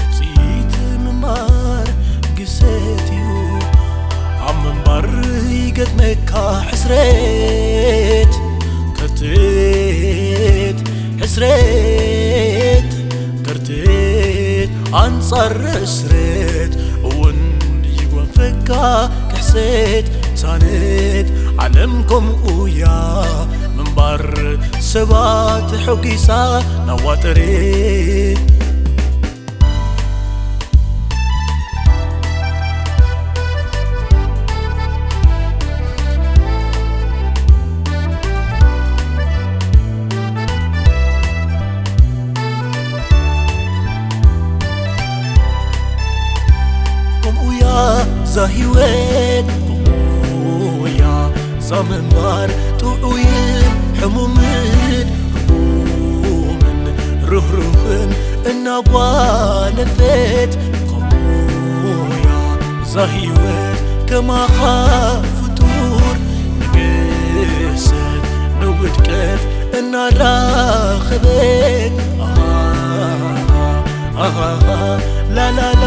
ውፅኢት ምንባር ግሰት እዩ። ኣብ ምንባር ይገጥመካ ሕስረት፣ ከርትት፣ ሕስረት፣ ከርትት፣ ኣንጻር ሕስረት እውን ይወፈካ ክሕሰት። ሳነት ዓለም ከምኡ እያ ምንባር፣ ሰባት ተሖጊሳ ናዋጠረት። ከምኡያ ዛ ህይወት፣ ከምኡያ ዛ ምንባር፣ ጥዑይን ሕሙምን፣ ርጉምን ርህሩህን እናጓነፈት፣ ከምኡያ ዛ ህይወት ከማኻ ፍጡር ንግሰት ንውድቀት እናራኸበት። ኣሃ፣ ኣሃ፣ ላላላ፣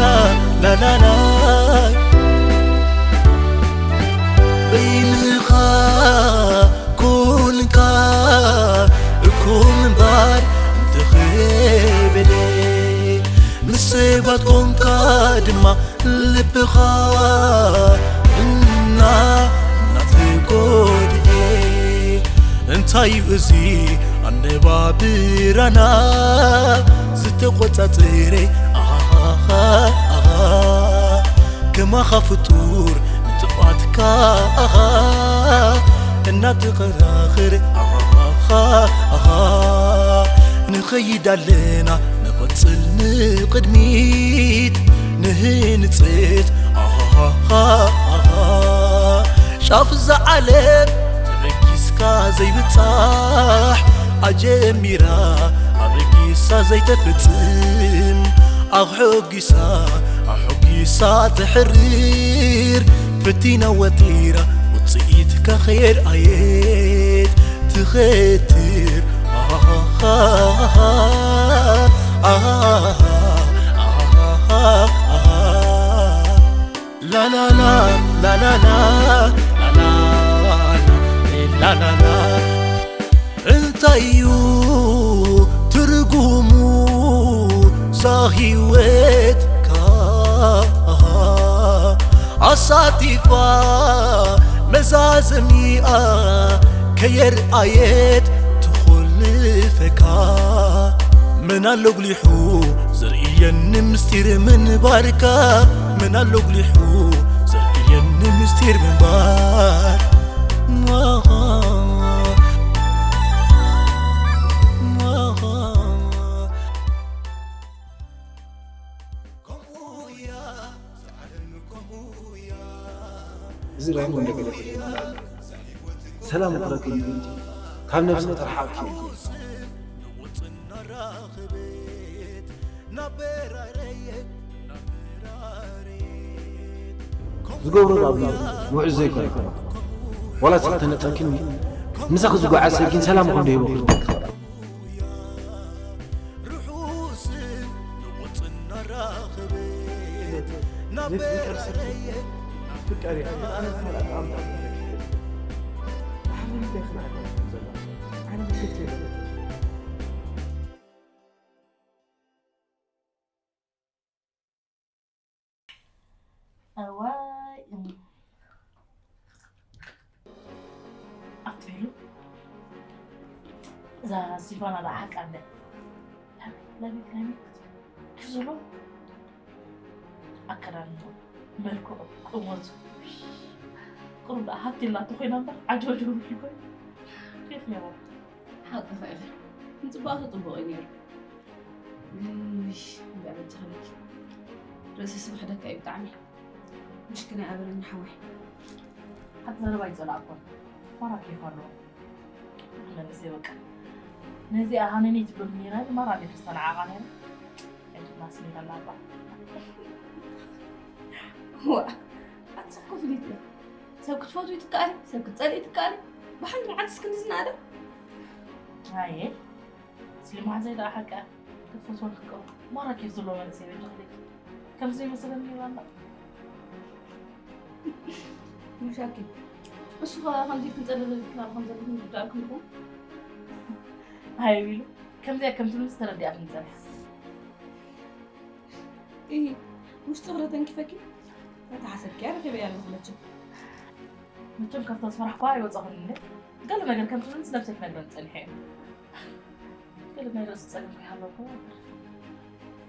ላላላ። በይንኻ ኮንካ እኮ ምንባር እንተኸበደ፣ ምስ ሰባት ኮንካ ድማ ልብኻ እና እናተጎድኤ፣ እንታይ እዩ እዚ ኣነባብራና ዝተቆጻጸረ? ኣሃ፣ ኣሃ፣ ከማኻ ፍጡር ንጥፍኣትካ፣ ኣሃ፣ እናተኸራኽር፣ ኣሃ፣ ኣሃ፣ ንኸይድ ኣለና ንቐጽል ንቕድሚት ንህንጽት፣ ኣሃ፣ ጫፍ እዛ ዓለም ተበጊስካ ዘይብጻሕ፣ ኣጀሚራ ኣበጊሳ ዘይተፍጽም፣ ኣሕጒሳ ኣሕጒሳ ተሕርር፣ ፈቲና ወጢራ ውጽኢትካ ከየርኣየት ትኸትር። ኣሃ፣ ኣሃ፣ ኣሃ፣ ኣሃ፣ ኣሃ። ላላላ፣ ላላላ፣ ላላላ፣ ላላላ። እንታይ እዩ ትርጉሙ ዛ ህይወትካ? ኣሳቲፋ መዛዘሚኣ ከየርኣየት ትኾልፈካ። መን ኣሎ ኣጉሊሑ ዘርእየኒ ምስጢር ምንባርካ? መን ኣሎ ኣጉሊሑ ዘርእየኒ ምስጢር ምንባር? እዚ ራእይ ወንደ ገለ ሰላም። እኮ ረኪቡ እንጂ ካብ ነብሲ ተረሓቕኪ። ዝገብሮ ናብ ውዕዝ ዘይኮነ፣ ዋላ ስኽተነጸኪኒ ምሳኺ ዝጓዓዝ ሰብ ግን ሰላም እኮ እንደ ይበኹ። ርሑስ ንቑጽና ራኽብ ናብ በራረየ ፍቃሪ ኣነ ተመላእካ ኣምጣ። ኣሕምልቲ ክነዕዳ ዘሎ ኣነ ምልክት ከይበለ እዋይ ኣትቢሉ እዛ ሲልቫና ደኣ ሓቃ እንደ ለቤት ናይ ምልክት ክዝሎ ኣከዳድንኡ መልክዑ ቁመቱ ቁሩብ ደኣ ሃብቲ ኢላቶ ኮይና እምበር ዓጀውጀው ኢሉ ኮይኑ ኬፍ ነይርዎ። ሓቅኺ ኢኺ። ንጽባቐ ጽቡቕ እዩ ነይሩ። ግን ውይ እንዳ በጃ ክብለኪ ርእሲ ስብሕደካ እዩ ብጣዕሚ። ምሽክና ኣበለኒ ሓወይ። ሓንቲ ዘረባ ይጸላእኮን ማራ ኬፍ ኣለዎ። መልሰ በቃ ነዚኣ ሃነኒ ትብለኒ ነይራ ማራ ቤት ተስተናዓቓ ነይራ። ኣይትናስኒ ይበላ ኣባ። ዋ ኣንሳሕኮ ፍሊጥ እያ። ሰብ ክትፈትዊ ትከኣሊ፣ ሰብ ክትፀልኢ ትከኣሊ። ብሓንቲ መዓልቲ እስክንዲ ዝናኣደ ኣየ ስሊ መሓዘይ ደኣ ሓቂ ክትፈትዎ ንክቀሩ ማራ ኬፍ ዘለዎ መንእሰይ በጃ ክለኪ ከምዚ ይመስለኒ ይብላ ኣላ። መሻኪ እሱ ኸ ከምዚ ክንፀለለልክና ከም ዘለኹም ዝርዳእኩም ዲኹም? ሃይ ቢሉ ከምዚኣ ከም ትብል ዝተረዲኣትኒ ፀኒሓ። ኢሂ ውሽጢ ክረ ተንኪፈኪ ነታ ሓሰብኪያ ረኺበያ ኣለኹ መቸም። መቸም ካብታ ዝፈራሕኳ ኣይወፃኹን እለ ገለ ነገር ከም ትብል ምስ ነብሰይ ክነግረን ፀኒሐ እየ። ገለ ናይ ርእሲ ፀገም ከይሃለኩ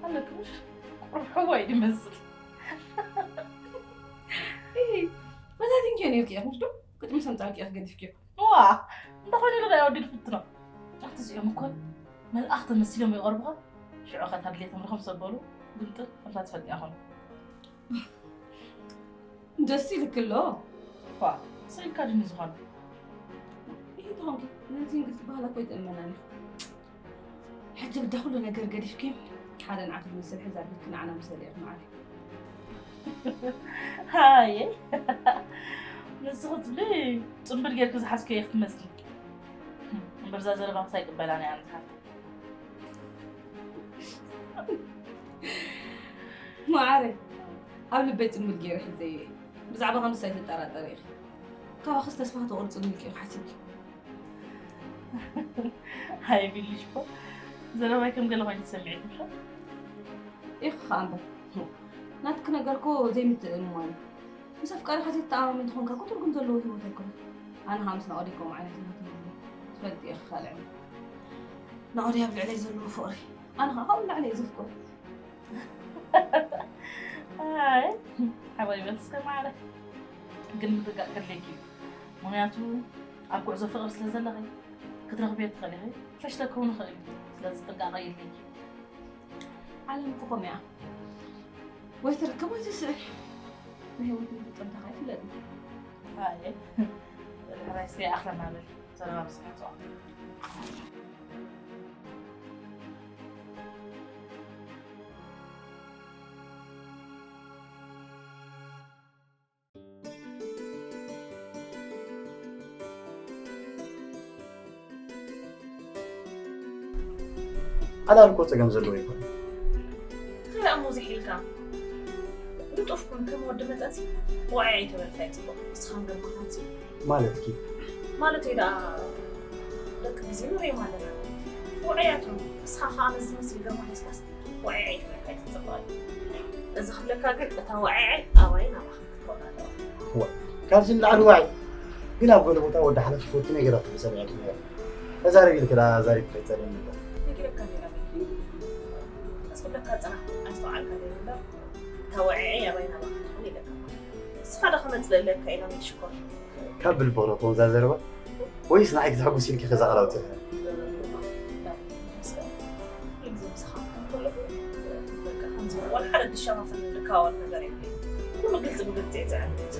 ኣለክምሽ ቁርብ ሕዋይ ድመስል። ኢሂ መታቲንኪዮ ነርኪ ኢኹም ዶ ግጥሚ ሰምፃልኪ ኢኹ ገዲፍኪዮ። ዋ እንተኾነ ኢሉ ናይ ወዲ ድፍትኖ ኣብቲ እዚኦም እኮን መልኣኽ ተመሲሎም ይቐርቡኻ። ሽዑ ኸታ ድሌቶም ርኸም ሰበሉ ግምጥል ከምታ ትፈልጥ ኢኹም። ደስ ኢልክ ኣሎ። ኳ ስኢልካ ድኒ ዝኾነ ይሄ ተኾንኪ ነዚ እንግዲህ ባህላ ኮይት እመናኒ። ሕጂ ግዳ ኩሉ ነገር ገዲፍኪ ሓደ ንዓኺ ዝመስል ሕዛ ቤትኪ ንዓና ምሰሊ ኢኺ መዓረይ። ሃየ ንስኺ ትብሊ ጽምብል ጌርኪ ዝሓዝከ ኢኺ ትመስሊ። እምበር እዛ ዘረባኺ ኣይቅበላን እየ ኣነ ዝሓፍተይ። መዓረይ ኣብ ልበይ ጽምብል ገይረ ሒዘዮ እየ። ብዛዕባ ከምዚ ኣይትጠራጠሪ ኢኺ። ካባኽስ ተስፋ ከተቑርጽኒ ኢልኪ ኢኺ ሓሲብኪ። ሃይ ቢልሽ እኮ ዘረባይ ከም ገለ ኮይኑ ተሰሚዕኪ እኮ። ኢኺ ኸኣ እምበር ናትኪ ነገር እኮ ዘይምትእምማን እዩ። ምስ ኣፍቃሪኻ ዘይትተኣማመን ተኾንካ እኮ ትርጉም ዘለዎ ህይወት ኣይኮነን። ኣነ ኸኣ ምስ ናኦደይ ከምኡ ዓይነት ህይወት የብለይን። ትፈልጢ ኢኺ ካልዕ ናኦደይ ኣብ ልዕለይ ዘለዎ ፍቕሪ ኣነ ኸኣ ካብኡ ንላዕሊ እየ ዘፍቅሮ። ኣይ ሓባይ በል እስከ ማዕረ ግን ምጥንቃቕ ከድልየኪ እዩ። ምኽንያቱ ኣብ ጉዕዞ ፍቕሪ ስለ ዘለኺ ክትረኽብዮ ትኽእሊ ኢኺ። ፈሽለ ክኸውን ይኽእል እዩ። ስለዚ ጥንቃቐ የድልየኪ እዩ። ዓለም እኮ ከምኡ እያ። ወይ ትርከብ ወይ ትስእን። ናይ ህይወት መፈጸምታ ኸኣ ኣይፍለጥን። ኣየ ሕራይ እስከ ይኣኽለና በል ዘረባ ብዝሕ ንፅዖ። ሓላል እኮ ጸገም ዘለዎ ኣይኮነን። እንታይ ደኣ እሞ ዝሒልካ ንጡፍ ኩን ከም ወዲ መጠንሲ ዋዒ ኣይተበልካ ይጽቡቕ ንስኻን ገርማኻንሲ ማለትኪ ማለተይ ደኣ ደቂ ግዜ ንርእዮም ኣለና ውዕያት እዮም ንስኻ ከኣ ነዚ ዝመስል ገርማ ሒዝካስ ዋዒ ኣይትበልካ ኣይትጽበቐሉ እዚ ክብለካ ግን እታ ዋዒዓይ ኣባይን ኣባኻን ክትከውን ኣለዋ ዋ ካብዚ ንላዕሊ ዋዒ ግን ኣብ ገለ ቦታ ወዲ ሓለፍ ይፈቱ ነገራት ሰሚዐ ነይረ ተዛረብ ኢልክ ደኣ ዛሪብ ከይጸልም ነበር ነጊረካ ነይረ በኪ ኣስብለካ ጽናሕ ኣስተውዓልካ ነይሩ እምበር እታ ወዐዐይ ኣባይ ናባኻ ትኹን ኢለካ ንስኻ ዶ ክመጽእ ለለካ ኢና ሜክሽኮ ካብ ብልቢ ክነትዎም እዛ ዘረባ ወይስ ንዓይ ክተሐጉስ ኢልኪ ከዛ ቃል ኣውፂኺ ወላ ሓደ ዝሸፋፈን ዝካወል ነገር የብለይ ኩሉ ግልፂ ብግልፂ እዩ ዝዕልት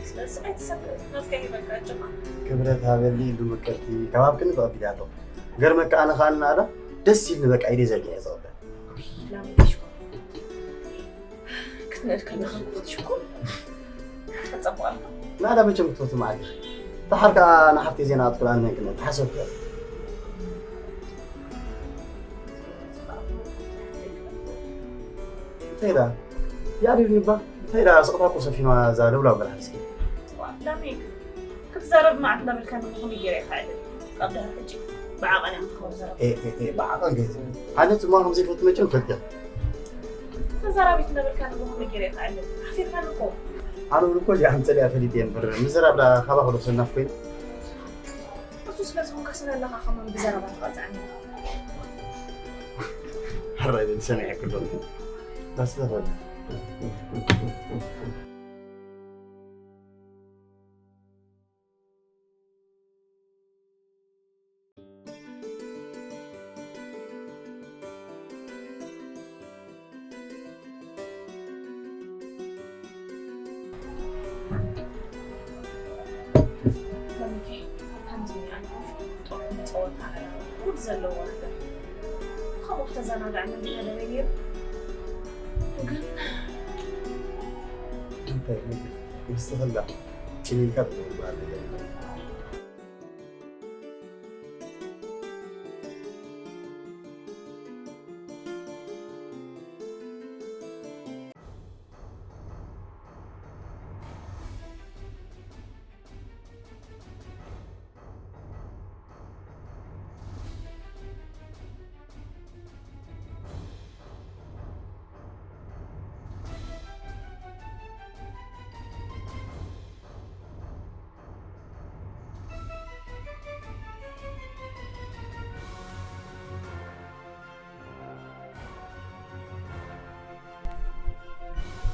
ስለዚ ኣይትሰክፍ ናትካ ይበቃ ጭማ ክብረት ሃበሊ ኢሉ ምቅርቲ ከባብክኒ ተቐቢለ ኣለኹ ገርመካ ኣነ ከኣ ንኣዳ ደስ ኢልኒ በቃ ኢደ ዘርጊሐ ዝቐበል ላምሽ ክትነድ ከለኻ ክትሽኩር ተጸባልካ ናዳ መቸም ክትፈቱ መዓልቲ ተሓር ከኣ ንሓፍተይ ዜና ኣትኩል ኣነ ክነ ተሓሰብኩ እንታይ ዳ ያሪድ ይባል እንታይ ዳ ስቕታ እኮ ሰፊማ እዛ ለብላው በላ እስኪ ላሜክ ክብ ትዛረብ መዓት እናበልካ ንጎ ከመይ ገይረ እየ ክዕልል? ካብ ድሕሪ ሕጂ ብዓቐን እየ ንክኸውን ዘረባ። ኤ፣ ኤ፣ ኤ፣ ብዓቐን ከይትብል። ኣነ ጽምዋ ከም ዘይፈቱ መቸም ፈልጠ። ተዛራቢት እናበልካ ንጎ ከመይ ገይረ እየ ክዕልል? ኣሕፊርካኒ እኮ። ኣነ እውን እኮ እዚኣ ከም ጸሊኣ ፈሊጠ እየ እምበር፣ ምዝራብ ደኣ ካባኹ ዶ ክሰናፍ ኮይኑ? እሱ ስለ ዝኾንካ ስለ ኣለኻ ከማን ብዘረባ ትቐጽዐኒ። ሕራይ በል ሰሚዐ ክብለኒ። ኣስተፈል። ከምዚ ከምዚ ጥዑም ጸወታ እዩ። ጉድ ዘለዎ ነገር። ብኸምኡ ክተዘናግዐኒ እንዲና ደበይ ነይሩ። ግን እንታይ ይመስልኽላ? ጭኒልካ ጥዑም ዝበሃል ነገር የለን።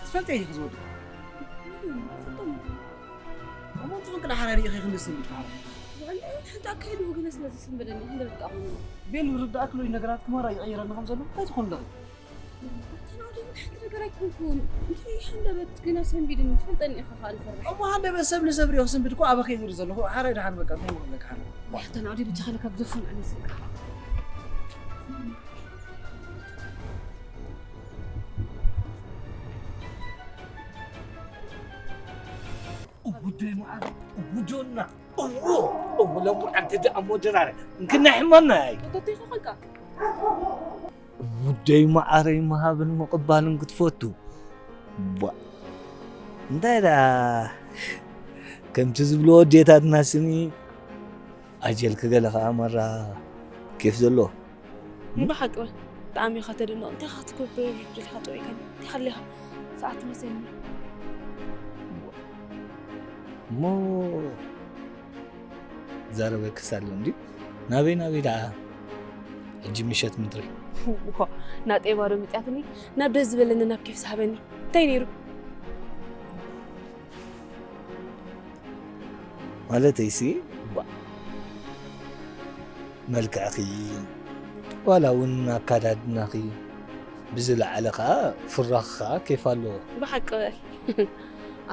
ትፈልጠ ኢኺ ዝወዱ። እሞ እንተኾንክ ደሓር ርኢኺ ክንዲ ዝሰንብድ ክሓር። ዋላ ሓንቲ ኣካይድኡ ግን ስለ ዘሰንበደኒ ክንደበት ደኣ ኮይኑ። ቤል ዝርዳእክ ሎዩ ነገራት ክመራ ይቐይረኒ ከም ዘሎ እንታይ ትኾን ዶ? ኣታ ናውዲ ግን ሓንቲ ነገር ኣይኮንኩን። እንታይ ሃንደበት ግና ሰንቢድኒ ትፈልጠኒ ኢኻ ከኣ ንፈርሕ። እሞ ሃንደበት ሰብ ንሰብ ርኢኹ ስንብድ እኮ ኣበኸ ይዝር ዘለኹ። ሓራይ ደሓን በቃ እንታይ ይብለካ ሓራይ። ኣታ ናውዲ ብቻ ከለካ ግደፉን ኣነ ስልካ። እውደይ መዓር፣ እውዶና፣ እዎ፣ እዎ፣ ሎሚ ዓንቲ ደኣ እሞ ድራረ፣ እንክና ሕማመይ። ወተተይ ኸኸልካ። እውደይ መዓረይ ምሃብን ምቕባልን ክትፈቱ። ቧ። እንታይ ደኣ፣ ከምቲ ዝብልዎ ኣዴታትና ስኒ፣ ኣጀልኪ ገለ ኸኣ መራ ኬፍ ዘለዎ። ብሓቂ በል፣ ብጣዕሚ ኢኻ ተደንቕ። እንታይ ኢኻ ክትገብር ኢልካ ጠዊዕካኒ? እንታይ ከሊኻ? ሰዓት መሰለኒ። እሞ ዛረበክስ ኣሎ እንድዩ። ናበይ ናበይ ደኣ? ሕጂ ምሸት ምድሪ። ዋ፣ ናጠይ ባዶ መጽያትኒ፣ ናብ ደስ ዝበለኒ ናብ ኬፍ ዝሃበኒ። እንታይ ነይሩ? ማለተይሲ፣ ባ-፣ መልክዕኺ፣ ዋላ እውን ኣካዳድናኺ፣ ብዝለዓለ ኸዓ ፍራኽ ኸዓ ኬፍ ኣለዎ። ብሓቂ በል።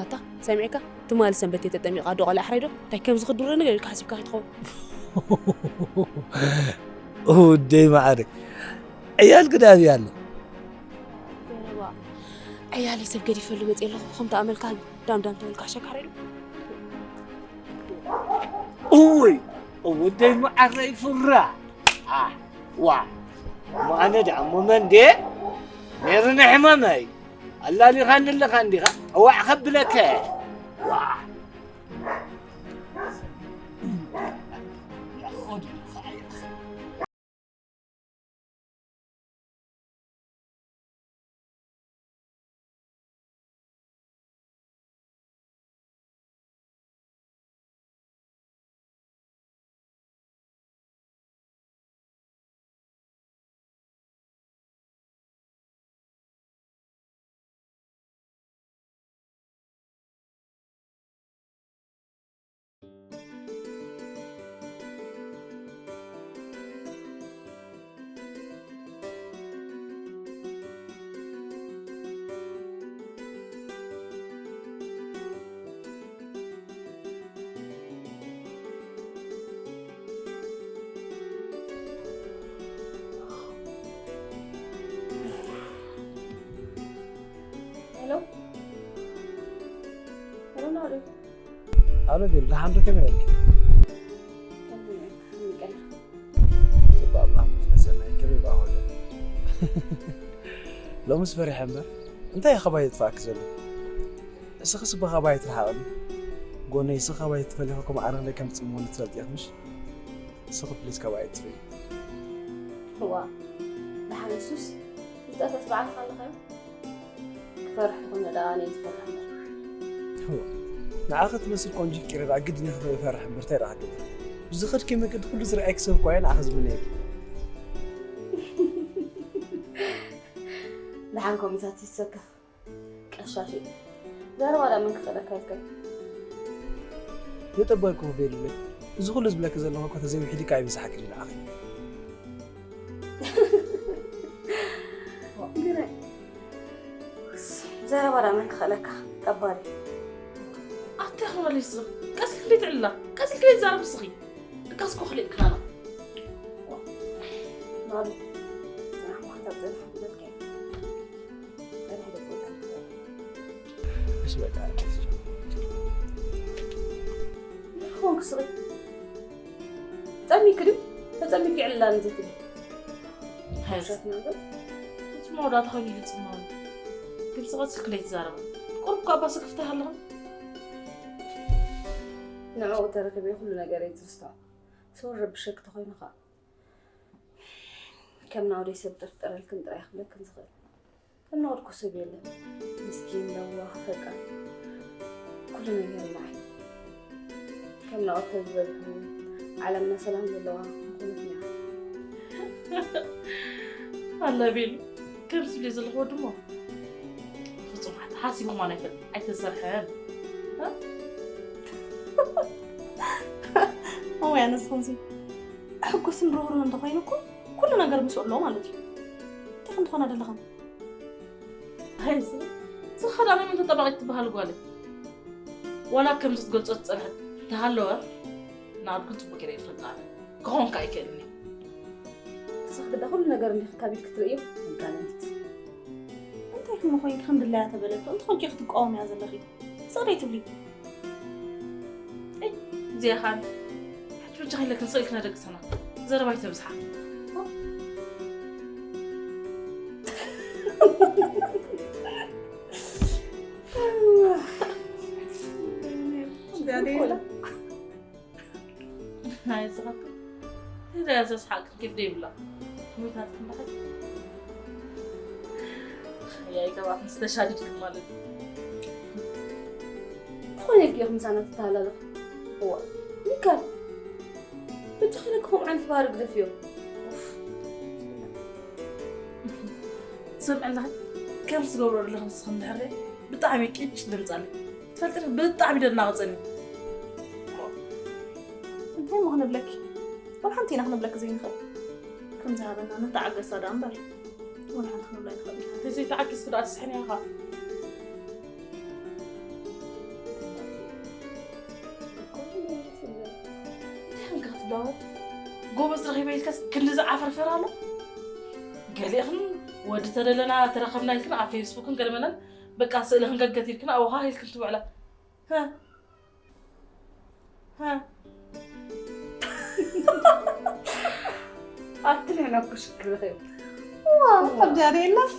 ኣታ፣ ሰሚዕካ? ትማሊ ሰንበት እየ ተጠሚቓ፣ ኣዶ ቆልዓ ሕራይ ዶ? እንታይ ከምዚ ክድብረኒ ገለ ኢልካ ሓሲብካ ከይትኸውን። እውደይ መዓረይ። ዕያል ግዳብ ኣሎ። ዘረባ። ዕያለይ ሰብ ገዲፈሉ መፅእ ኣለኹ። ከምቲ ኣመልካ ዳም ዳም ተበልካ ሸካር ኢሉ። እውይ፣ እውደይ መዓረይ ፍራ። ኣ፣ ዋ። እሞ ኣነ ደኣ እሞ መን ድየ? ነይርኒ ሕማመይ። ኣላሊኻኒ ኣለኻ እንዲኻ? እዋዕ ከብለከ። ዋ። ሄሎ። ሄሎ፣ ናውዲ። ኣሎ ቤል፣ ደሓን ዶ? ከመይ በልኪ? ከመይ በልኪ? ጽቡቕ፣ ኣምላኽ ይመስገን። ከመይ በዓል? ሎምስ ፈሪሐ እምበር፣ እንታይ እዩ ኸባይ የጥፍኣኪ ዘሎ? እስኽስ ብኸባይ ትርሓቕኒ። ጎነይ፣ ስኻ ባይ ትፈልኺ ከም ኣረለ ከም ጽምወኒ ትፈልጥ ኢኻ ምሽ? ስኽ ፕሊስ ካብ ኣይ ትፈይ። እዋ፣ ደሓን ንሱስ፣ ዝጠፈስ በዓልኻ ኣለኻዮ? ክፈርሕ ተኾነ ደኣ ኣነ እየ ዝፈርሕ እምበር። ንዓኺ ትመስል ቆንጆ ቂረ ደኣ ግድን ኢኻ ክፈርሕ እምበር እንታይ ደኣ ክገብር? ብዝኸድኪ መገዲ ኩሉ ዝረኣየኪ ሰብ እኳ እየ ንዓኺ ዝምነየኪ። ደሓን ኮሚታት ይሰከፍ። ቀሻሽ እዩ። ዘረባ ደኣ መን ክኽእለካ ይርከብ? የጠባልኩ ቤሉለይ። እዚ ኩሉ ዝብለኪ ዘለኹ እኮ ተዘይውሒድካ ኣይበዝሓክን እዩ ንዓኺ። ግረ ዘረባ ደኣ መን ክኽእለካ? ጠባሪ። ኣታ ክመሊስ ቀስ ኢልኪ ትዕላ ቀስ ኢልኪ ትዛረብ እስኺ። ድቃስ እኮ ክልእ ክላና። ማሉ። ጽናሕ ማሕታት ጽናሕ ብለካ። ጽናሕ ደቆታ። እሺ በቃ። ኾንክ ስቕ። ጠሚክ ድዩ? ተጠሚክ ይዕላን ዘይትብል። ሀዝ ውሸት ነገር። ፍጹም ወዳት ኾይኑ ይጽምም። ግብጽ ቀስ ክለይ ትዛረብ። ቁርብ እኮ ኣባሰ ክፍታ ኣለኹ። ንዕኡ ተረኺበ ኩሉ ነገር እየ ዝርሳዕ። ሰው ረብሸክ ተኾይኑ ኸኣ ከም ናውደይ ሰብ ጥርጥረልክን ጥራይ ክብለክን ዝኽእል። ከም ናውድኩ ሰብ የለን። ምስኪን፣ ለዋህ፣ ፈቃር፣ ኩሉ ነገር ንዓይ። ከም ናኦድ ተዝበልሑ ዓለምና ሰላም ዘለዋ ምኾነት እያ። ኣላ ቤሉ ከም ዝብልዮ ዘለኹ ወዲ እሞ ፍጹም ሓ- ሓሲቡ ማን ኣይፈልጥ ኣይተሰርሐን። እወ ኣነስ ከምዚ ሕጉስን ርህሩህ እንተኾይኑ እኮ ኩሉ ነገር ምስኡ ኣለዎ ማለት እዩ። እንታይ ከም ትኾና ዘለኽን? ኣይዚ ዝኸዳ ናይ መን ተጠባቂት ትበሃል ጓል ዋላ ከም ዝትገልጾ ዝጸንሐት ተሃለወ ንኣድኩን ጽቡቅ ገይረ ይፈልጣ ክኾንካ ኣይክእልን እዩ። ክሳኽ ግዳ ኩሉ ነገር እንዲኽ ካብ ኢድ ክትርእዮ መጋነኒት። እንታይ ክመ ኮይንኪ ከም ድላያ ተበለቶ እንተ ኮንኪ ክትቃወምያ ዘለኺ? ስቕ ደይ ትብሊ? እዚኣኻን ሕጂ ብቻ ከይለክን ስቕ ኢልክና ደቂ ሰና ዘረባ ይተብዝሓ። ናይ ዝኻትኩም እንታይ ደኣ ዘስሓቅ ኬፍ ደይብላ ሙታት ክንባሃል ያይ ገባትን ዝተሻድድክን ማለት እዩ። ዝኾነ ኢልክዮ ምሳና ትተሃላለኹ። እዋ ሚካል ብቻ ከይነ ክኸም ዓይነት ባህሪ ግደፍዮ። ትሰምዐ ኣለኺ ከም ዝገብሮ ኣለኺ ንስኺ እንድሕር ብጣዕሚ ቅጭ ድምፂ ኣለኪ ትፈልጢ ዲኺ ብጣዕሚ ደናቕፀኒ እንታይ እሞ ክንብለኪ? ወላ ሓንቲ ኢና ክንብለኪ ዘይንኽእል። ከም ዝሃበና ንተዓገሳ ደኣ እምበር ወላ ሓንቲ ክንብላ ኣይንኽእል ኢና። ተዘይተዓጊስኪ ደኣ ትስሕኒ ኢኻ። እንታይ ክትብላ ጎበዝ ረኺበ ኢልካስ ክንዲ ዝዓፈርፈር ኣሎ። ገሊእኽን ወዲ ተደለና ተረኸብና ኢልክን ኣብ ፌስቡክን ገለመለን በቃ ስእልኽን ገገት ኢልክን ኣብኻ ኢልክን ትውዕላ። ኣቲ ንሕና እኮ ሽግር ረኺቡ ከምዚ ኣደ የለን።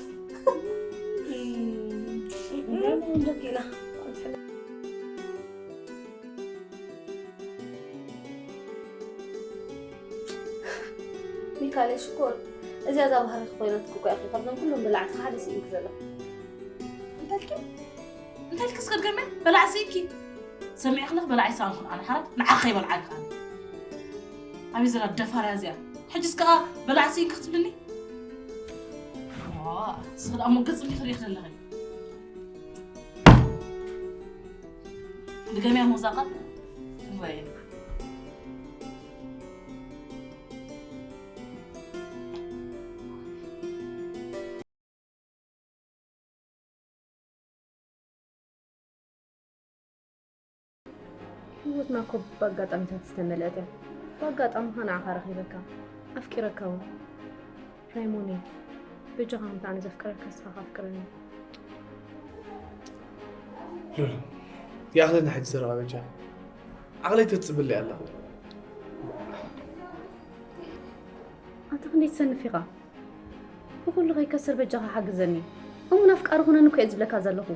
እንደኪና ሚካኤል ሽኮር እዚኣ እዛ ባህሪ ኮይናት እኮ ኢኺ ካብዞም ኩሎም በላዕቲ ሓደ ስኢንኪ ዘለኺ። እንታልኪ እንታልኪ እስከ ድገመ በላዕ ስኢንኪ ሰሚዕክለኽ በላዕ ይሰኣንኩን ኣነ ሓራት ንዓኸ ይበልዓልካ ኣነ ኣበይ ዘላ ደፋርያ እዚኣ ሕጅስ ከዓ በላዕ ስኢንኪ ክትብልኒ ስኽዳ እሞ ገጽ እንዲ ክሪእክ ዘለኸ ድገምያ ሞዛቃ ትንበየን ህይወትና እኮ ብኣጋጣሚታት ዝተመልአት እያ። ብኣጋጣሚ ኸ ንዓኻ ረኺበካ፣ ኣፍቂረካ እውን። ራይሞንየ፣ በጃኻ ከምቲ ኣነ ዘፍቅረካ ንስኻ ኸኣ ኣፍቅረኒ። ሉል፣ ይኣኽለና ሕጂ ዘረባ በጃ። ዓቕለይ ተጽብለይ ኣለኹ። ኣታ ክንደይ ትሰንፍ ኢኻ? ብኹሉ ከይከስር በጃኻ ሓግዘኒ። እሙን ኣፍቃሪ ኩነኒ እኮ እየ ዝብለካ ዘለኹ።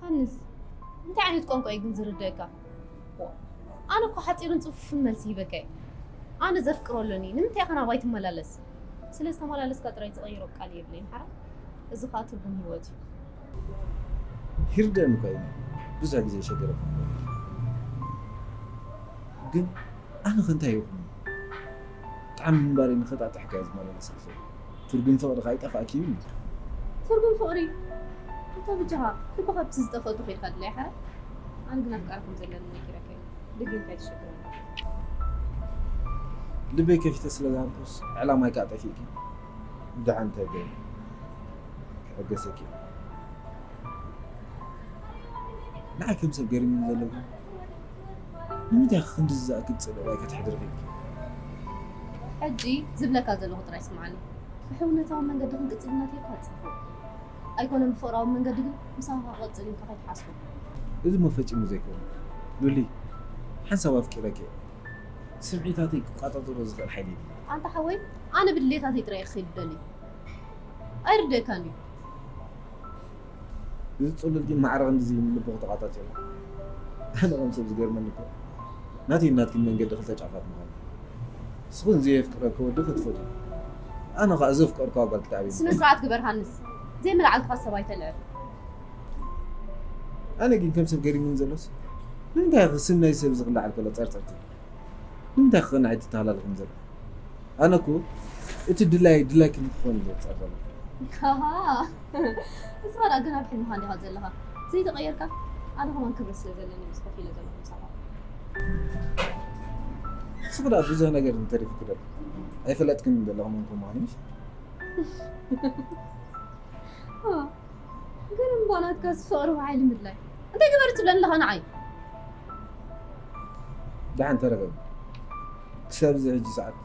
ዮሃንስ፣ እንታይ ዓይነት ቋንቋ እዩ ግን ዝርደእካ? ኣነ እኮ ሓፂርን ፅፉፍን መልሲ ሂበካ እየ። ኣነ ዘፍቅሮ ኣለኒ፣ ንምንታይ ኢኻ ናባይ ትመላለስ? ስለ ዝተመላለስካ ጥራይ ዝቐይሮ ቃል የብለይን ሓራ። እዚ ኸኣ ትርጉም ህይወት እዩ። ይርደእኒ እኳ እዩ፣ ብዙሕ ግዜ ይሸገረካ። ግን ኣነ ከ እንታይ ይኹን? ብጣዕሚ ምንባረይ ንኸጣጥሕካ እየ ዝመላለሰልካ። ትርጉም ፍቕሪ ከኣ ይጠፍኣኪ እዩ። ትርጉም ፍቕሪ? እንተ ብጃኻ ልብኻ ብቲ ዝጠፍኦ ተኺልካ ድላይ ሓራ። ኣነ ግን ኣፍቃሪ ከም ዘለኒ ነጊረካ እየ። ደጊምካ ይትሸግረኒ። ልበይ ከፊተ ስለ ዝሃብኩስ ዕላማይ ከኣ ጠፊእኪ። ደሓን እንታይ ገይረ ክዕገሰኪ? ንዓይ ከም ሰብ ገሪሙኒ ዘሎ ግን ንምንታይ ክንድዚ ዝኣክል ጽልእ ባይ ከተሕድሪ ኺኢልኪ? ሕጂ ዝብለካ ዘለኹ ጥራይ ስምዓኒ። ብሕውነታዊ መንገዲ ክንቅጽል እናተይካ ጽቡቕ። ኣይኮነን ብፍቕራዊ መንገዲ ግን ምሳኻ ክቐጽል ኢልካ ከይትሓስቦ። እዚ እሞ ፈጺሙ ዘይከውን። ሉሊ፣ ሓንሳብ ኣፍቂረኪ እየ። ስምዒታተይ ክቋጻጸሮ ዝኽእል ሓይሊ የብለይን። ኣንታ ሓወይ፣ ኣነ ብድሌታተይ ጥራይ እየ ክኸይድ ደልየ። ኣይርደእካን እዩ። እዚ ጽሉል ግን ማዕረ ክንድዚ ልብኺ ተቋጻጺሩ። ኣነ ከም ሰብ ዝገርመኒ እኮ ናተይን ናትክን መንገዲ ክልተ ጫፋት ምዃኑ። ንስኺ ንዘየፍቅረኪ ወዲ ክትፈትዊ፣ ኣነ ኸኣ ዘፍቀርክዋ ጓል ክትኣብይኒ። ስነ ስርዓት ግበር ሃንስ፣ ዘይመልዓልትኻ ሰብ ኣይተልዕል። ኣነ ግን ከም ሰብ ገሪሙኒ ዘሎስ ንምንታይ ኢኺ ስም ናይ ሰብ ዝኽልዓል ከሎ ጸርጸርቲ? ንምንታይ ክቕንዕ ኣይትተሃላለኽን ዘለኺ? ኣነ እኮ እቲ ድላይ ድላይ ክንክኾን እየ ዝጸበሎ። ሃሃ፣ ንስኻ ደኣ ገና ኣብ ሕልምኻ እንዲኻ ዘለኻ። ዘይተቐየርካ፣ ኣነ ከማን ክብሪ ስለ ዘለኒ ምስ ኮፍ ኢለ ዘለኹ ምሳኻ። ንስኺ ደኣ ብዙሕ ነገር እንተሪፉኪ ደሎ ኣይፈለጥክን ዘለኹ መን ከም ምዃኑ ምሽ? ኦ፣ ግን እምባ ናትካስ ፍቕሪ ብሓይሊ ምድላይ። እንታይ ግበር ትብለኒ ኣለኻ ንዓይ? ደሓን ተረጋጊ። ክሳብ እዚ ሕጂ ሰዓት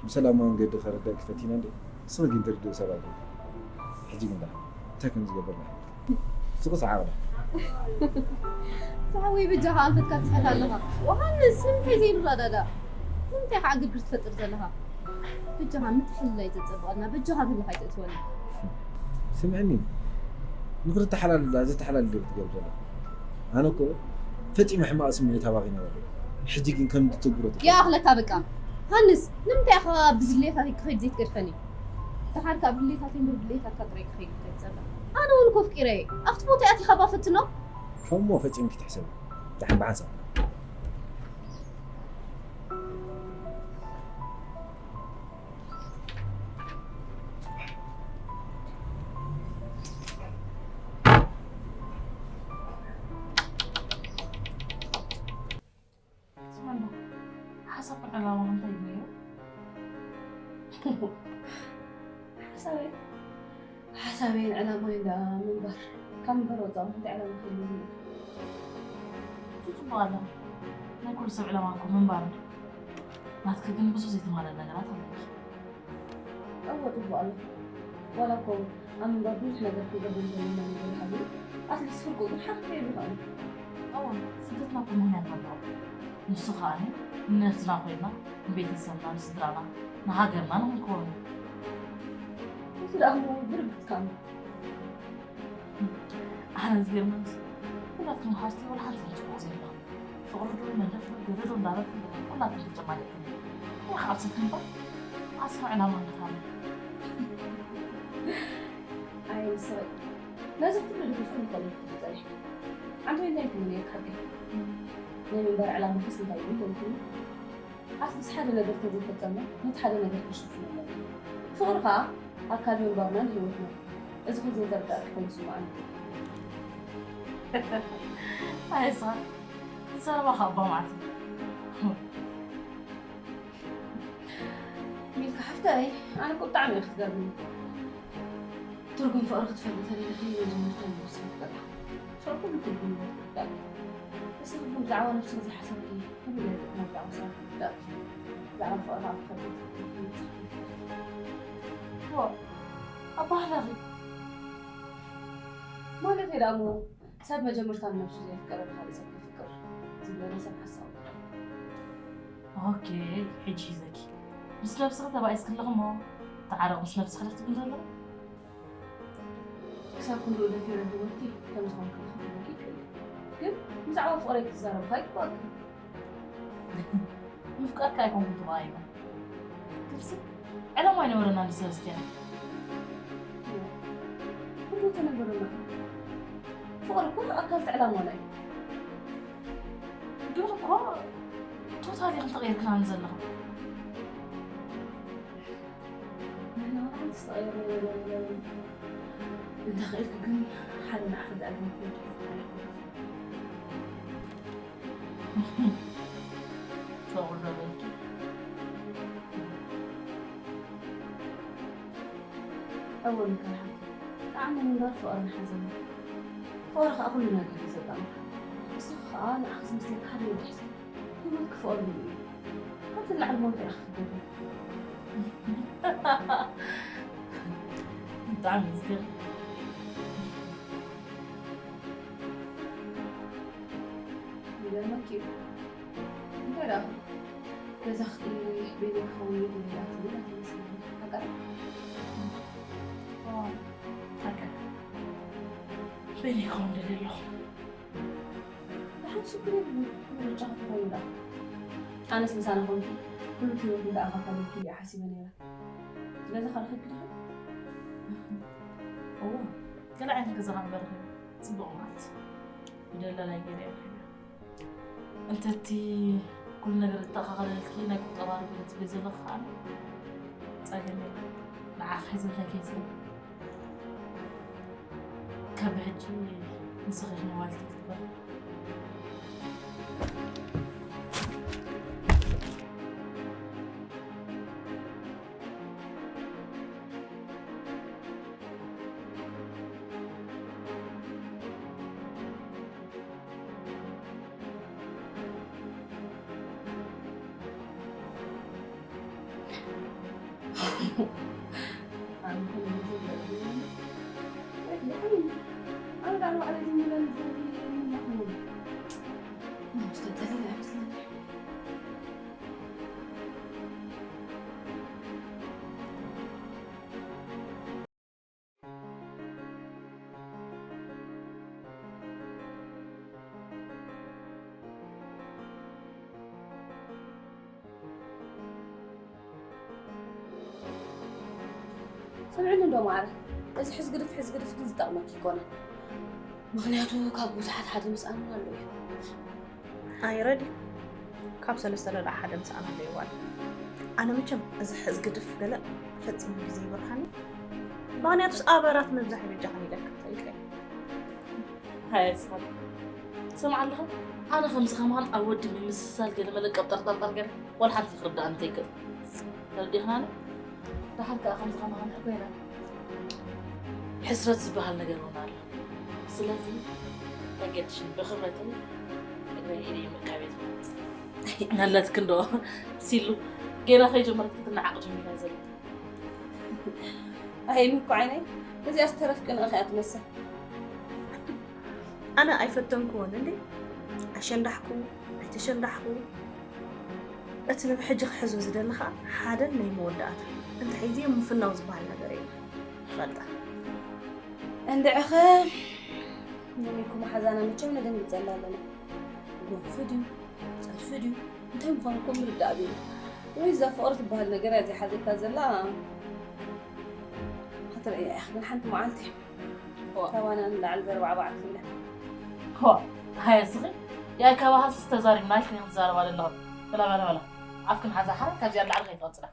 ብሰላማዊ መንገዲ ከረዳእኪ ፈቲነ እንዴ? ንስኺ ግን ትርድእ ሰብ ኣይኮንኪ። ሕጂ ግን ደሓን እንታይ ከም ዝገብር ናይ ስቑስ ዓቕላ። ዝሓወይ በጃኻ ኣንፈትካ ትስሕት ኣለኻ። ዮሃንስ፣ ንምንታይ ዘይንረዳዳእ? ንምንታይ ከዓ ግርግር ትፈጥር ዘለኻ? በጃኻ ምትሕልላይ ዘጸብቐልና፣ በጃኻ ብልኻ ኣይተእትወና። ስምዕኒ፣ ንኽንተሓላልል ዘተሓላልል ዶ ክትገብር ዘለኻ? ኣነ እኮ ፈጺመ ሕማቕ ስምዒት ኣባኺ ነበረ። ሕጂ ግን ከም ትትግብሮ ትፈልጥ። ይኣኽለካ በቃ። ሃንስ፣ ንምንታይ ኢኻ ብዝድሌታተይ ክኸይድ ዘይትገድፈኒ? ደሓር ካብ ድሌታተይ እምበር ድሌታትካ ጥራይ ክኸይድ እንታይ ትጸብቕ? ኣነ እውን እኮ ኣፍቂረ እየ። ኣብቲ ቦታ ኣቲኻ እባ ፈትኖ። ከምኡ ፈጺምኪ ትሕሰቢ። ደሓን ብሓንሳብ። ስማዕና፣ ሓሳብን ዕላማን እንታይ እዩ ነይሩ? ሓሳበይ ሓሳበይን ዕላማይን ደኣ ምንባር። ካብ ምንባር ወጻኢ እንታይ ዕላማ ክህልወኒ እዩ? እዚ ጽቡቕ ኣሎ። ናይ ኩሉ ሰብ ዕላማ እኮ ምንባር እዩ። ናትኪ ግን ብዙሕ ዘይተማልአ ነገራት ኣለኪ። እወ ጽቡቕ ኣሎ። ዋላ እኮ ኣብ ምንባር ብዙሕ ነገር ክንገብር ዘለና ነገር ይሃሉ፣ ኣትሊስት ፍርቁ ግን ሓፍ ከይሉ ይኸኣል። እወ፣ ስደትና እኮ ምኽንያት ኣለዎ። ንሱ ከኣ ንነብስና ኮይና ንቤተሰብና፣ ንስድራና፣ ንሃገርና ንኽንከውን። እቲ ደኣ እሞ ብርግጽ ከኣ ኣሎ። ኣነ ዝገርመኒ ኩላትኩም መሓዝቲ ወላ ሓንቲ ጽቡቕ ዘይብላ። ፍቕሪ ዶ መንደፍ ዶ ገለ ዶ እንዳበልኩም ኩላትኩም ተጨማሊቕኩም። ወይ ከዓ ኣብ ሰልፊ እምበር ኣስፋ ዕላማ እንድታለ። ኣይ ንስኺ ነዚ ክትብሊ ዲኺ ኩሉ ከሎ ክትብሊ ጸኒሕኪ? ኣንተ እንታይ ትብሊ ነይርኪ ሓቂ? ናይ ምንባር ዕላማኽስ እንታይ እዩ እንተልኩኒ? ኣትሊስት ሓደ ነገር ተዘይፈጸምና ነቲ ሓደ ነገር ክንሽፍኖ ኣለና። ፍቕሪ ከኣ ኣካል ምንባርናን ህይወትናን። እዚ ከ ዘይተረዳእኪ ኮይኑ ይስምዓኒ። ኣየሳ ዘረባኻ እባ መዓት እዩ። ሚልካ ሓፍተይ፣ ኣነ እኮ ብጣዕሚ እየ ክትገርምኒ። ትርጉም ፍቕሪ ክትፈልጢ ተደሊኺ መጀመርታ ንነብስኺ ፍቀዳ። ሽዑ ኩሉ ትርጉም ህይወት ክትፈልጢ። ንስኺ ግን ብዛዕባ ነብስኺ ዘይሓሰብኪ ከመይ ጌርኪ ክነብር ኣምሳልኪ ትፍለጢ? ብዛዕባ ፍቕሪ ከኣ ክትፈልጢ ትፍትኒ። ዋ፣ ኣባህላኺ ማለተይ ደኣ እሞ ሰብ መጀመርታ ንነብሱ ዘየፍቀረ ንኻልእ ሰብ ከፍቅር ዝብለና ሰብ ሓሳዊ። ኦኬ፣ ሕጂ ሒዘኪ። ምስ ነብስኺ ተባኢስኪ ኣለኺ እሞ ተዓረቒ ምስ ነብስኺ ዶ ትብሊ ዘለኺ? ክሳብ ክንድኡ ደፊረ ህይወትኪ ከም ዝኾንኪ ክፍለኪ ብዛዕባ ፍቕረይ ክትዛረብካ ኣይግባእክን። ምፍቃርካ ኣይኮንኩን ተባሂና። ግብሲ ዕላማ ኣይነበረና ንሰለስቲና። ኩሉ ተነገረና። ፍቕሪ እኮ ኣካል እቲ ዕላማና እዩ። ግን እኮ ቶታሊ ኢኽን ተቐይርክናኒ ዘለኽን። ንሕና ዋላ ሓንቲ ዝተቐየርና ነገር የለን። እንተ ኽኢልኪ ግን ሓደ ንዓኺ ዘዕግበኪ ነገር ተፈጠረ። ተቑሎ በልኪ። እወ ምክርሓት፣ ጣዕሚ ምንባር ፍቕርን ሓዘንን። ፍቕሪ ኸኣ ኩሉ ነገር እዩ ዘጣምር። ንስኺ ኸኣ ንዓኺ ዝመስለኪ ሓደ ወዲ ሒዝኪ ህይወትኪ ፍቕሪ ምልኡ እዩ። ካብቲ ንላዕሊ እሞ እንታይ ኢኺ ክትገብሪ? ብጣዕሚ እዩ ዝገርም። ይገርመኪ እዩ። እንታይ ደኣ? ገዛ ክቕይር በይነይ ክኸውን እየ ደልየ እያ ትብል ኣይትመስልን። ሓቃ ድያ? ዋው፣ ሓቃ። በይነይ ክኸውን ደልየ ኣለኹ። ደሓን ሽግር የብሉን። ምርጫ ክትኸውን ደኣ። ኣነስ ምሳና ኮንኩ ኩሉ እቲ ህይወት እንዳኣኻፈልኩ እየ ሓሲበ ነይረ። ስለዚ ካልእ ከይክድኺ? እወ፣ ገለ ዓይነት ገዛ ከንበርኺ ጽቡቕ ማለት። ብደላላይ ገይረ እየ ረኺበ። እንተ እቲ ኩሉ ነገር እተኣኻኸለልኪ ናይ ቁጠባ ርግእ ትብሊ ዘለኺ ከኣ ጸገም የለን። ንዓኺ ሒዘ እንታይ ከይጽበ? ካብ ብሕጂ ንስኺ ኢኺ ሞባይልኪ ትግበሪ። ስምዕኒ እንዶ ማዕረ፣ እዚ ሕዝግድፍ ሕዝግድፍ ግን ዝጠቕመኪ ኣይኮነን። ምኽንያቱ ካብ ብዙሓት ሓደ ምስኣን እውን ኣሎ እዩ። ኣይረድ ካብ ሰለስተ ለላ ሓደ ምስኣን ኣለዎ። ኣነ መቸም እዚ ሕዝግድፍ ገለ ፈጺሙ ግዜ ይበርሃኒ። ምኽንያቱስ ኣበራት ምብዛሕ ይበጃ ከሚለካ ሰይልከ። ሃያ ስኻት ስምዓ ኣለኻ። ኣነ ከምዚ ከማን ኣብ ወዲ ምምስሳል ገለ መለ ቀብጠርጠርጠር ገለ ወላ ሓንቲ ክርዳእ እንተይክእል ተረዲእኽናኒ። ደሓር ከኣ ከምዚ ከማን ኮይና ሕስረት ዝበሃል ነገር እውን ኣሎ። ስለዚ ኣይገድሽን ብኽብረተይ እግረይ ኢደይ ምርካብ እየ ዝመርጽ። ናላትክ እንዶ ሲሉ ገና ከይጀመረት ክትነዓቕ ጀሚራ ዘላ። ኣይኒ እኮ ዓይነይ እዚኣ ዝተረፍቂ ንእኺ እያ ትመስል። ኣነ ኣይፈተንክዎን እንዴ ኣሸንዳሕኩ ኣይተሸንዳሕኩ። እቲ ንብሕጂ ክሕዞ ዝደሊ ኸኣ ሓደን ናይ መወዳእታ እንታይ ሒዘ ምፍናው ዝበሃል ነገር እዩ። ይፈልጣ። እንድዕኸ ንሚኩ መሓዛና መቸም ነደንግጸላ ኣለና። ጎንፊ ድዩ ጸድፊ ድዩ እንታይ ምዃኑ እኮ ምርዳእ ኣብዩ። ወይ እዛ ፍቕሪ ትበሃል ነገር እያ ዘይሓዘታ ዘላ። ክትርእያ ኢኻ ግን ሓንቲ መዓልቲ ዋ። ካባና ንላዕሊ ዘርባዕባዕ ትብለ። ዋ፣ ሃየ ስኺ። ያይ ካባኻስ ተዛሪብና ኢልክን ክትዛረባ ዘለኹ። በላ፣ በላ፣ በላ። ኣፍክን ሓዛ ሓራ ካብዚኣ ንላዕሊ ከይትቐጽላ።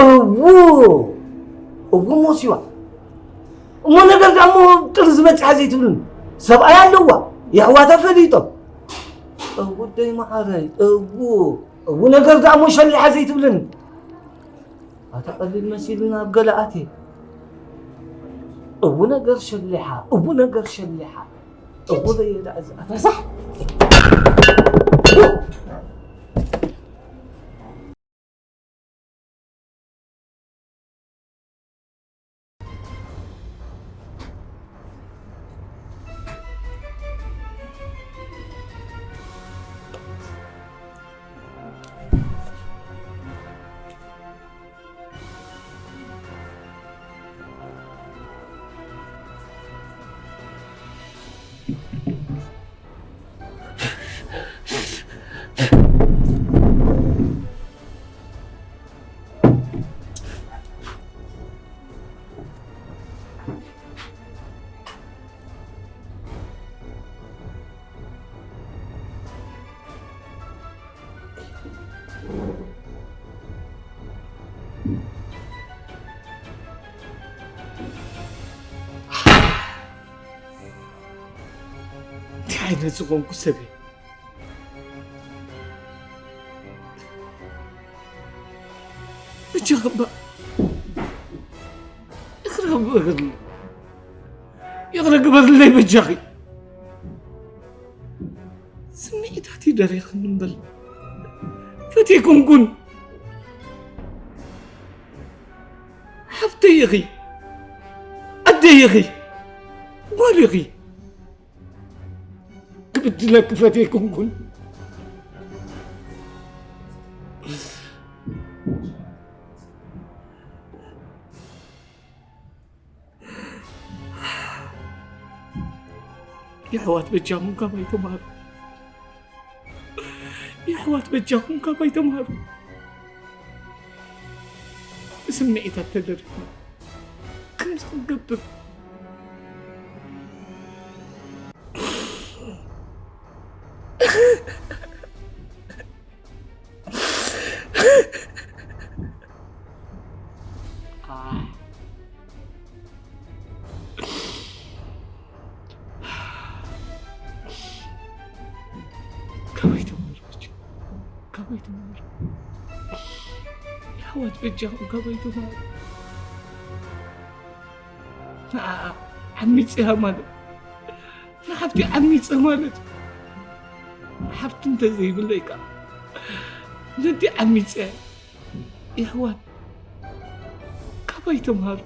እዉ፣ እዉ ሞሲዋ። እሞ ነገር ደኣ እሞ ጥርዚ በጺሓ ዘይትብሉን? ሰብኣይ ኣለዋ፣ የሕዋታ ፈሊጦም። እዉ ደይ መዓረይ፣ እዉ፣ እዉ ነገር ደኣ እሞ ሸሊሓ ዘይትብልን? ኣታ ቀሊል መሲሉና ኣብ ገለ ኣትየ። እቡ ነገር ሸሊሓ፣ እቡ ነገር ሸሊሓ። እቡ ለየዳ እዚ ረሳሕ። እንታይ ዓይነት ዝኾንኩ ሰብ እየ? በጃኺ እባ ይቕረ ግበርለይ። ይቕረ ግበርለይ በጃኺ። ስምዒታትይ ደሪኽኒ እምበር ፈትየኩምኩን። ሓፍተይ ኢኺ፣ ኣደይ ኢኺ፣ ጓል ኢኺ። ክብድለኪ ፈትየኩምኩን። የሕዋት በጃኹም ካባይ ተምሃሩ። የሕዋት በጃኹም ካባይ ተምሃሩ። ብስምዒታት ተደሪኽና ከምዚ ክንገብር ካባይ ተምሃሩ በጃ፣ ካባይ ተምሃሩ። የሕዋት በጃኹም ካባይ ተምሃሩ። ንዓኣ ዓሚፅያ ማለት ንሓፍቲ ዓሚፀ ማለት ሓፍቲ እንተዘይብለይ ከዓ ነዲ ዓሚፀ የሕዋት ካባይ ተምሃሩ፣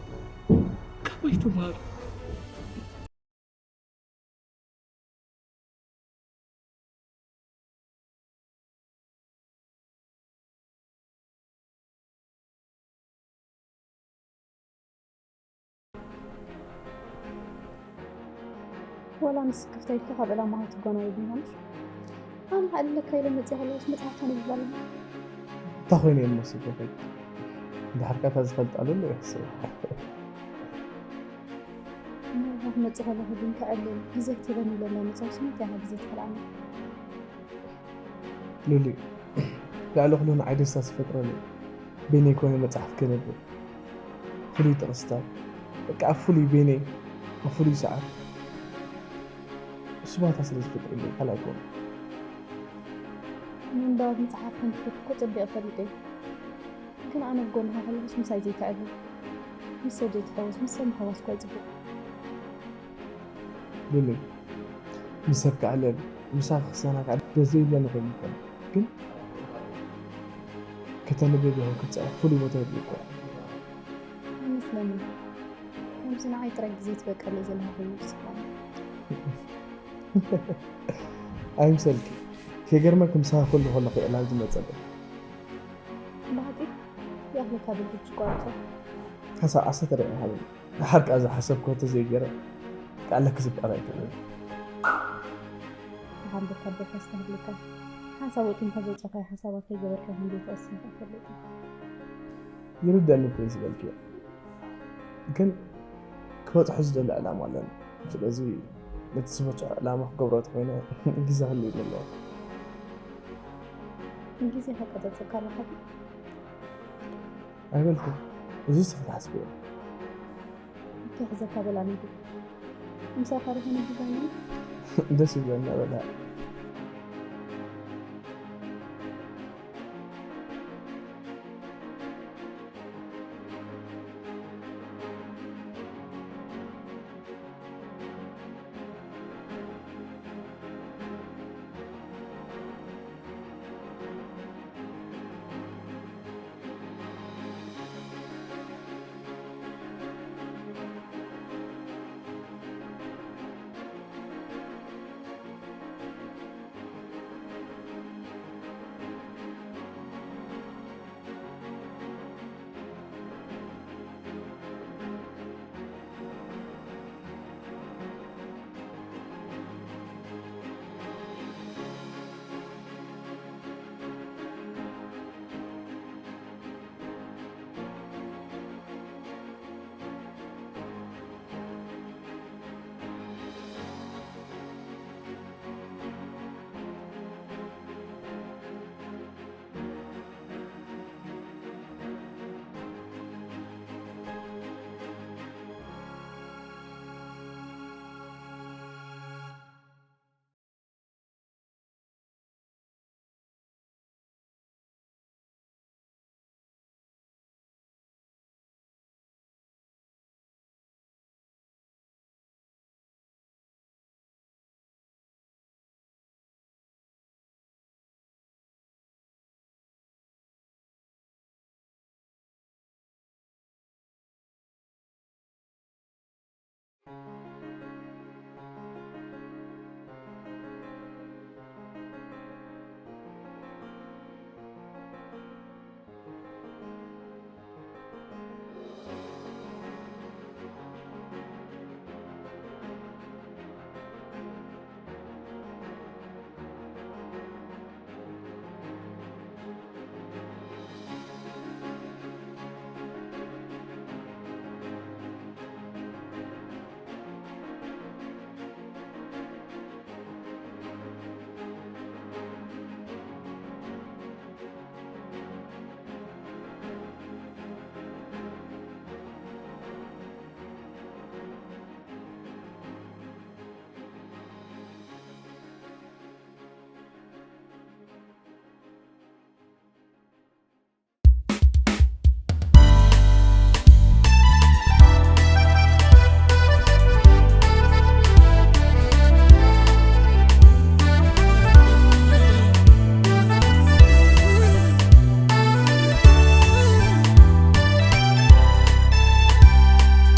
ካባይ ተምሃሩ። ወላ ንስክፍታ ኢልካ ካብ ዕላማኻ ትጓናይ ይብልናልሽ። ኣነ ከዕልለካ ኢለ መፅእ ከለኹስ መፅሓፍ ተንብብ ኣለና። እንታይ ኮይኑ እየ ዝመስል ኮፈይ? ድሓርካ እታ ዝፈልጣሉ ኣሎ ይሕስብ። ናብኻ ክመፅእ ከለኹ ግን ከዕልል ግዜ ክትህበኒ ኢለ ናይ መፃኹስ እንታይ ኢኻ ግዜ ትኸልኣኒ? ሉሊ፣ ልዕሊ ኩሉ ንዓይ ደስታ ዝፈጥረኒ በይነይ ኮነ መጽሓፍ ከንብብ፣ ፍሉይ ጥቕስታት፣ በቃ ኣብ ፍሉይ በይነይ፣ ኣብ ፍሉይ ሰዓት እሱ ባታ ስለ ዝፈጥረለይ ካልእ ኣይኮነን። ምንባብ መጽሓፍ ከም ትፈቱ እኮ ጸቢቐ ፈሊጠ እየ። ግን ኣነ ኣብ ጎንኻ ከለኹስ ምሳይ ዘይትዕልል፣ ምስ ሰብ ዘይትሕወስ፣ ምስ ሰብ ምሕዋስ እኮ ኣይጽቡቕ። ሉሊ፣ ምስ ሰብ ክዕልል፣ ምሳኺ ክሰናጋዕ ደስ ዘይብለኒ ኮይኑ ይኾን፣ ግን ከተንብብ ይኹን ክትጽሕፍ ፍሉይ ቦታ የድልየኪ። ኣይመስለንን። ከምዚ ንዓይ ጥራይ ግዜ ትበቀለይ ዘለኻ ኮይኑ ይስምዓኒ። ኣይምሰልኪ። ከይገርመኪ ምሳኺ ኩሉ ከለኹ እየ ዕላል ዝመጸለይ። ብሓቂ? ይኣኽለካ ብል ሕጂ ቋርጾ። ሓንሳብ ዓሰርተ ደቂቃ ሃበኒ። ድሓር ከኣ ዝሓሰብክዎ ተዘይገይረ፣ ከኣ ለክስብ ቃል ኣይክእልን። ተሓንበካ በካ ኣስተብህለካ። ሓንሳብ ወጢንካ ዘውጻእካዮ ሓሳባት ከይገበርካ ከም ዘይትቕስን ከኣ ፈለጥ። ይርደኣኒ እኮ እዩ ዝበልክዮ። ግን ክበጽሖ ዝደሊ ዕላማ ኣለኒ። ስለዚ ነቲ ዝበጽሖ ዕላማ ክገብሮ ተኾይነ ግዜ ክህልወኒ ኣለዎ። ግዜ ከቃጸጸካ ኣለካ ድዩ? ኣይበልኩን። እዚ ንስኺ ትሓስብዮ። ከይሕዘካ በላ ነይሩ። ምሳኻ ርሁን ዲዛይን ደስ ይብለና በላ።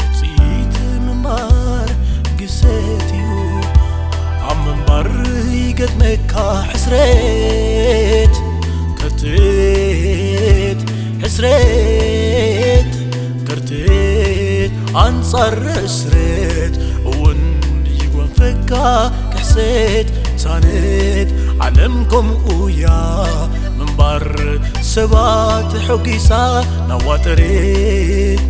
ውፅኢት ምንባር ግሰት እዩ። ኣብ ምንባር ይገጥመካ ሕስረት፣ ከርትት፣ ሕስረት፣ ከርትት፣ ኣንጻር ሕስረት እውን ይጎንፈካ ክሕሰት። ሳነት ዓለም ከምኡ እያ ምንባር፣ ሰባት ተሖጊሳ ናዋጠረት።